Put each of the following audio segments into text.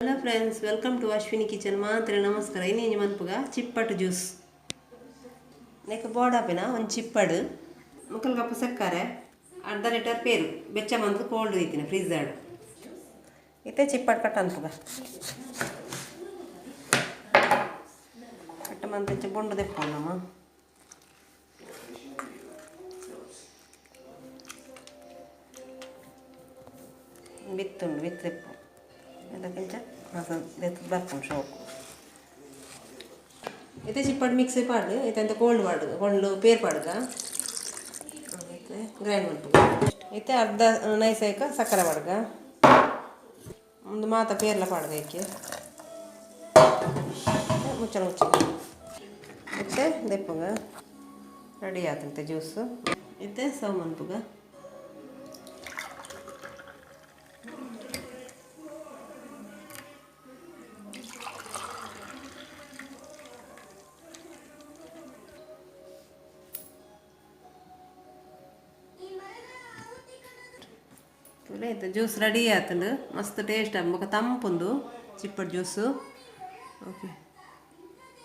Hello friends, welcome to Ashwini kitchen. ಮಾತ್ರ ನಮಸ್ಕಾರ. ಇನ್ನೇನು ಮನ್ಪುಗ ಚಿಪ್ಪಟ್ಟು ಜ್ಯೂಸ್. ನೆಕ್ ಬೋಡಾಪಿನ ಒಂದು ಚಿಪ್ಪಡು, ಮುಕ್ಕಲ್ ಕಪ್ಪು ಸಕ್ಕರೆ, ಅರ್ಧ ಲೀಟರ್ ಪೇರು, ಬೆಚ್ಚ ಮಂತು ಕೋಲ್ಡ್ ಐತಿನ ಫ್ರೀಝರ್. ಇತ್ತೆ ಚಿಪ್ಪಡು ಕಟ್ಟ ಅನ್ಪುಗ. ಕಟ್ಟ ಮಂತ ಬೊಂಡು ದೆಪ್ಪು ನಮ್ಮ. ಬಿತ್ತುಂಡು, ಬಿತ್ತು ದೆಪ್ಪು. ಅದಕ್ಕಿಂಚ ದೆತ್ತು ಬರ್ಪುಂಡು ಶೋಕು. ಇತ್ತೆ ಚಿಪ್ಪಡು ಮಿಕ್ಸಿ ಪಾಡ್ದು ಇತ್ತೆ ಎಂತ ಕೋಲ್ಡ್ ಪಾಡು, ಕೋಲ್ಡ್ ಪೇರ್ ಪಾಡ್ಗ. ಇತ್ತೆ ಗ್ರೈಂಡ್ ಮಲ್ಪುಗ. ಇತ್ತೆ ಅರ್ಧ ನೈಸ್ ಆಯ್ಕ ಸಕ್ಕರೆ ಪಾಡ್ಗ. ಒಂದು ಮಾತ ಪೇರ್ಲ ಪಾಡ್ಗ. ಐಕೆ ಮುಚ್ಚಳ ಮುಚ್ಚಳ ಇತ್ತೆ ದೆಪ್ಪುಗ. ರೆಡಿ ಆತಂತೆ ಜ್ಯೂಸು. ಇತ್ತೆ ಸರ್ವ್ ಮನ್ಪುಗ. ತೂಲೆ, ಇತ್ತೆ ಜ್ಯೂಸ್ ರೆಡಿ ಆತುಂಡು. ಮಸ್ತ್ ಟೇಸ್ಟ್ ಬೊಕ ತಂಪುಂಡು ಚಿಪ್ಪಡ್ ಜ್ಯೂಸು. ಓಕೆ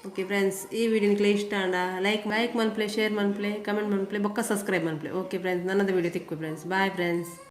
ಓಕೆ ಫ್ರೆಂಡ್ಸ್, ಈ ವಿಡಿಯೋ ನಿಕ್ಲೆ ಇಷ್ಟ ಆಂಡ ಲೈಕ್ ಲೈಕ್ ಮನ್ಪುಲೆ, ಶೇರ್ ಮನ್ಪುಲೆ, ಕಮೆಂಟ್ ಮನ್ಪುಲೆ, ಬೊಕ್ಕ ಸಬ್ಸ್ಕ್ರೈಬ್ ಮನ್ಪುಲೆ. ಓಕೆ ಫ್ರೆಂಡ್ಸ್, ನನ್ನದ ವಿಡಿಯೋ ತಿಕ್ಕು ಫ್ರೆಂಡ್ಸ್. Bye friends.